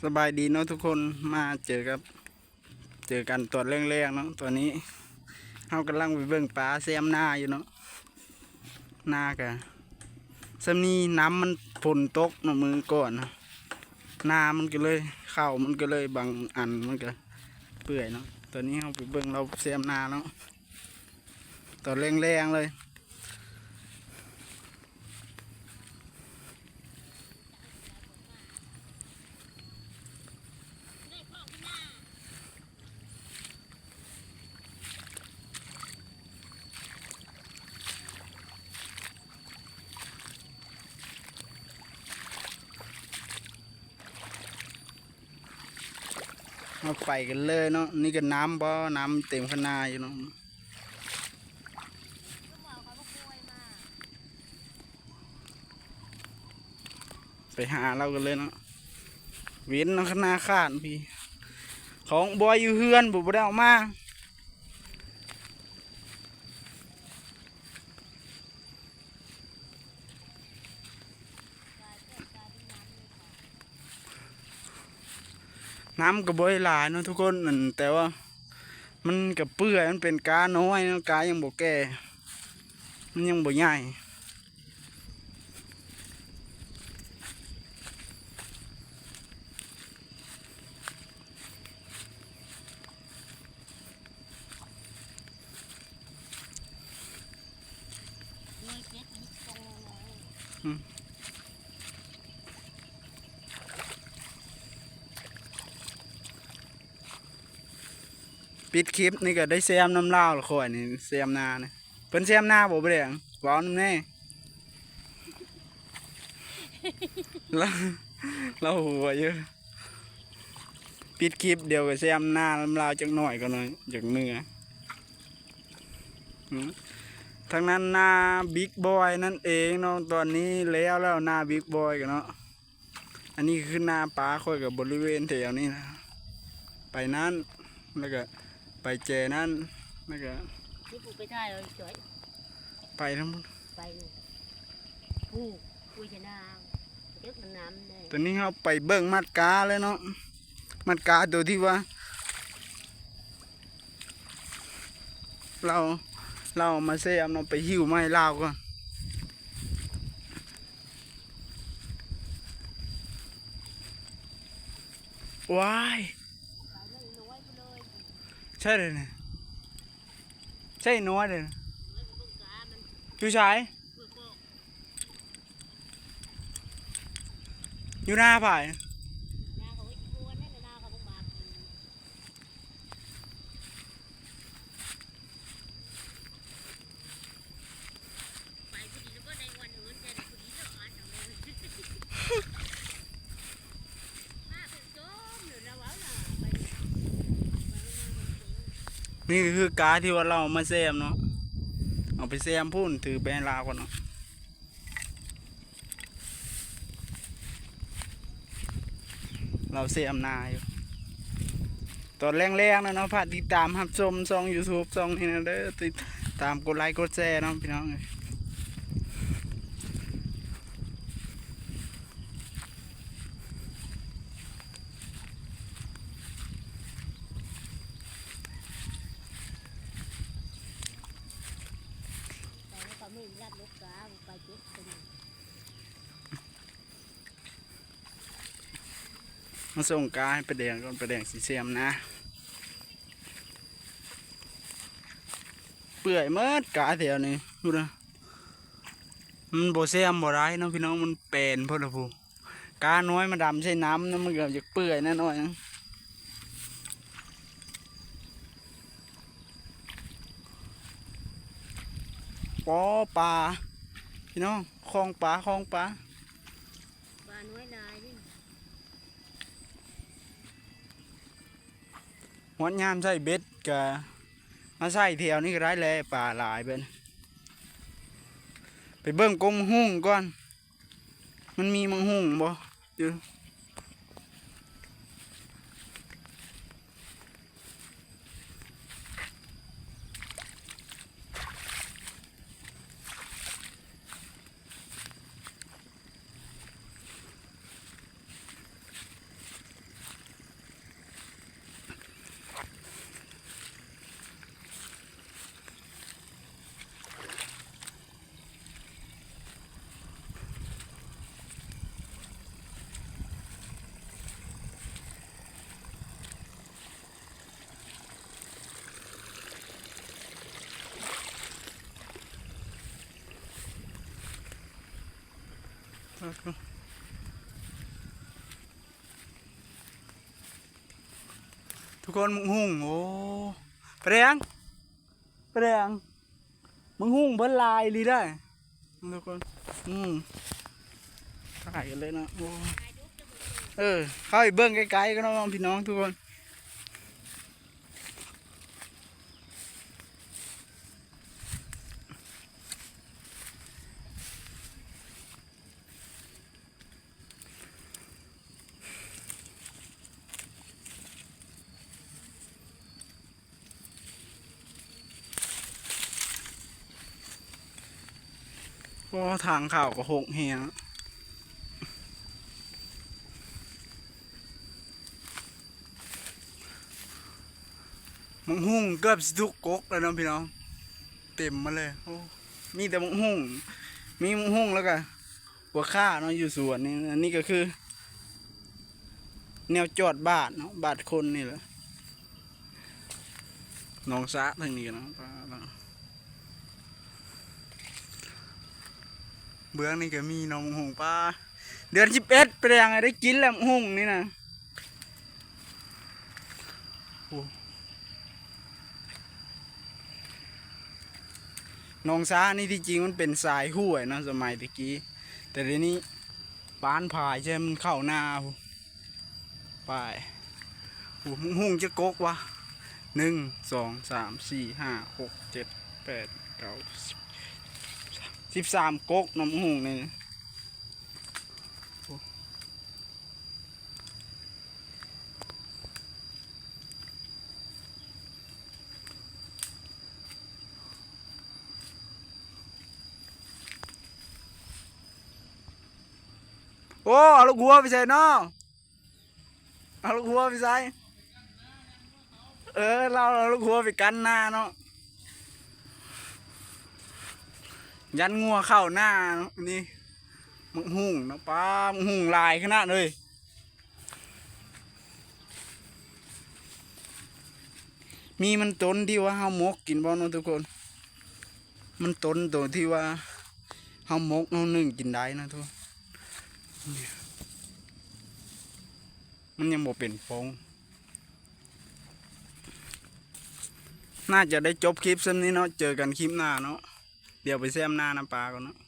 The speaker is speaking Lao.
ສະບາຍດີເນາະທຸກຄົນ ມາເຈີກັບ ເຈີກັນຕອນແລງໆເນາະ. ຕອນນີ້ເຮົາກຳລັງໄປເບິ່ງປາແຊມນາຢູ່ເນາະ. ນາກະສ່ຳນີ້ ນ້ຳມັນ ຝົນຕົກເນາະ ມື້ກ່ອນນະ ນາມັນກໍເລີຍ ເຂົ້າມັນກໍເລີຍ ບາງອັນມັນກໍເປື່ອຍເນາະ. ຕອນນີ້ເຮົາໄປເບິ່ງລາວແຊມນາເນາະ ຕອນແລງໆເລີຍ. ເຮົາໄປກັນເລີຍເນາະ. ນີ້ກໍນ້ຳບໍ່ ນ້ຳເຕັມຄັນນາຢູ່ເນາະ. ໄປຫາລາວກັນເລີຍເນາະ. ເວັນເນາະ ຄັນນາຂາດພີ້ ຂອງບອຍຢູ່ເຮືອນ ບໍ່ ບໍ່ໄດ້ເອົາມາ. ນ້ຳກໍບໍ່ໄດ້ຫຼາຍເນາະທຸກຄົນ ອັນ ແຕ່ວ່າມັນກໍເປື່ອຍ ມັນເປັນການ້ອຍເນາະ ກາຍັງບໍ່ແກ່ ມັນຍັງບໍ່ໃຫຍ່. ອືມ ປິດຄລິບນີ້ກໍໄດ້ແຊມນຳລາວລະ ຂ້ອຍນີ້ ແຊມນານີ້. ເພິ່ນແຊມນາບໍ່ ບໍ່ແດງ ເວົ້ານຳແດ່. ລາວ ລາວຫົວຢູ່ ປິດຄລິບ ດຽວກໍແຊມນານຳລາວຈັກໜ້ອຍກໍໜ້ອຍ ຢາກເມືອ. ອືມ ທາງນັ້ນນາບິກບອຍນັ້ນເອງເນາະ ຕອນນີ້ແລ້ວແລ້ວ ນາບິກບອຍກໍເນາະ. ອັນນີ້ຄືນາປາຂ້ອຍ ກໍບໍລິເວນແຖວນີ້ນະ ໄປນັ້ນ ແລ້ວກໍໄປແຈນັ້ນ ແລ້ວກໍ ນີ້ ຜູ້ໄປຖ່າຍເອົາຈ້ອຍ ໄປທັງໝົດ ໄປນີ້ ຜູ້ ຜູ້ຊະນາ ເອີກນ້ຳແດ່. ຕອນນີ້ເຮົາໄປເບິ່ງມັດກາແລ້ວເນາະ ມັດກາໂຕທີ່ວ່າ ລາວ ລາວເອົາມາແຊມເນາະ ໄປຫິ້ວມາໃຫ້ລາວກ່ອນ. ວ້າຍ ໃຊ່ເດ້ນີ້ ໃຊ່ນ້ອຍເດ້ ຢູ່ໃສ? ຢູ່ໜ້າໃຜ? ນີ້ຄືກາທີ່ວ່າລາວເອົາມາແຊມເນາະ ເອົາໄປແຊມພຸ້ນ ຖືໄປໃຫ້ລາວກ່ອນເນາະ. ລາວເສຍອຳນາຢູ່ ຕອນແລງໆນັ້ນເນາະ. ຝາກຕິດຕາມຮັບຊົມຊ່ອງຢູທູບຊ່ອງນີ້ນະເດີ ຕິດຕາມກົດໄລກົດແຊເນາະພີ່ນ້ອງເອີຍ. ມາສົ່ງກາໃຫ້ປາແດງກ່ອນ ປາແດງຊິແຊມນາ. ເປື່ອຍໝົດກາແຖວນີ້ພຸ້ນນະ ມັນບໍ່ແຊມບໍ່ໄດ້ເນາະພີ່ນ້ອງ ມັນແປນໂພດລະພຸ້ນ. ການ້ອຍມາດຳໃສ່ນ້ຳນະ ມັນກໍຢາກເປື່ອຍແນ່ໜ້ອຍ. ປໍ ປາ ພີ່ນ້ອງ ຄອງປາ ຄອງປາ ປານ້ອຍຫຼາຍເດ້. ຮອດຍາມໃສ່ເບັດກະມາໃສ່ແຖວນີ້ກໍໄດ້ແຫຼະ ປາຫຼາຍເບິດ. ໄປເບິ່ງກົງໝາກຫຸ່ງກ່ອນ ມັນມີໝາກຫຸ່ງບໍ່? ຢູ່ ເ ທຸກຄົນ ໝາກຫຸ່ງ ໂອ້ ປາແດງ ປາແດງ ໝາກຫຸ່ງເພິ່ນຫຼາຍອີ່ຫຼີໄດ໋ ທຸກຄົນ ອືມ ຖ່າຍກັນເລີຍເນາະ ໂອ້ ເອີ ເຂົ້າໄປເບິ່ງໃກ້ໆກັນເນາະ ພີ່ນ້ອງທຸກຄົນ. ໂອ້ ທາງເຂົ້າກໍຮົກແຮງ ໝາກຫຸ່ງເກືອບຊິທຸກກົກແລ້ວເນາະພີ່ນ້ອງ ເຕັມມາເລີຍ ໂອ້ ມີແຕ່ໝາກຫຸ່ງ ມີໝາກຫຸ່ງແລ້ວກະ ຫົວຂ່າເນາະ ຢູ່ສວນນີ້ ອັນນີ້ກໍຄື ແນວຈອດບາດເນາະ ບາດຄົນນີ້ແຫຼະ ໜອງສະທາງນີ້ເນາະ ເບື້ອງນີ້ກໍມີເນາະ ໝາກຫຸ່ງ ປາ ເດືອນສິບເອັດ ເປັນຫຍັງໄດ້ກິນແລ້ວ ໝາກຫຸ່ງນີ້ນະ. ໂອ້ ໜອງສານີ້ທີ່ຈິງມັນເປັນສາຍຫ້ວຍເນາະ ສະໄໝແຕ່ກີ້ ແຕ່ດຽວນີ້ປານຜາຍໃສ່ມັນເຂົ້ານາພຸ້ນ ໄປ ໂອ້ ໝາກຫຸ່ງຈັກກົກວະ ໜຶ່ງ ສອງ ສາມ ສີ່ ຫ້າ ຫົກ ເຈັດ ແປດ ເກົ້າ ສິບ ສິບສາມກົກເນາະ ໝາກຫຸ່ງນີ້. ໂອ້ ເອົາລູກຫົວໄປໃສເນາະ ເອົາລູກຫົວໄປໃສ ເອີ ລາວເອົາລູກຫົວໄປກັນນາເນາະ ຢ້ານງົວເຂົ້ານາເນາະ ນີ້ ໝາກຫຸ່ງເນາະ ປາ ໝາກຫຸ່ງຫຼາຍຂະໜາດເລີຍ. ມີມັນຕົ້ນທີ່ວ່າເຮົາໝົກກິນບໍ່ເນາະທຸກຄົນ ມັນຕົ້ນໂຕທີ່ວ່າເຮົາໝົກເຮົາໜຶ້ງກິນໄດ້ນະທຸກຄົນ ມັນຍັງບໍ່ເປັນຟອງ ໜ້າຈະໄດ້ຈົບຄລິບສ່ຳນີ້ເນາະ ເຈີກັນຄລິບໜ້າເນາະ ດຽວໄປແຊມໜ້ານຳປາກ່ອນເນາະ.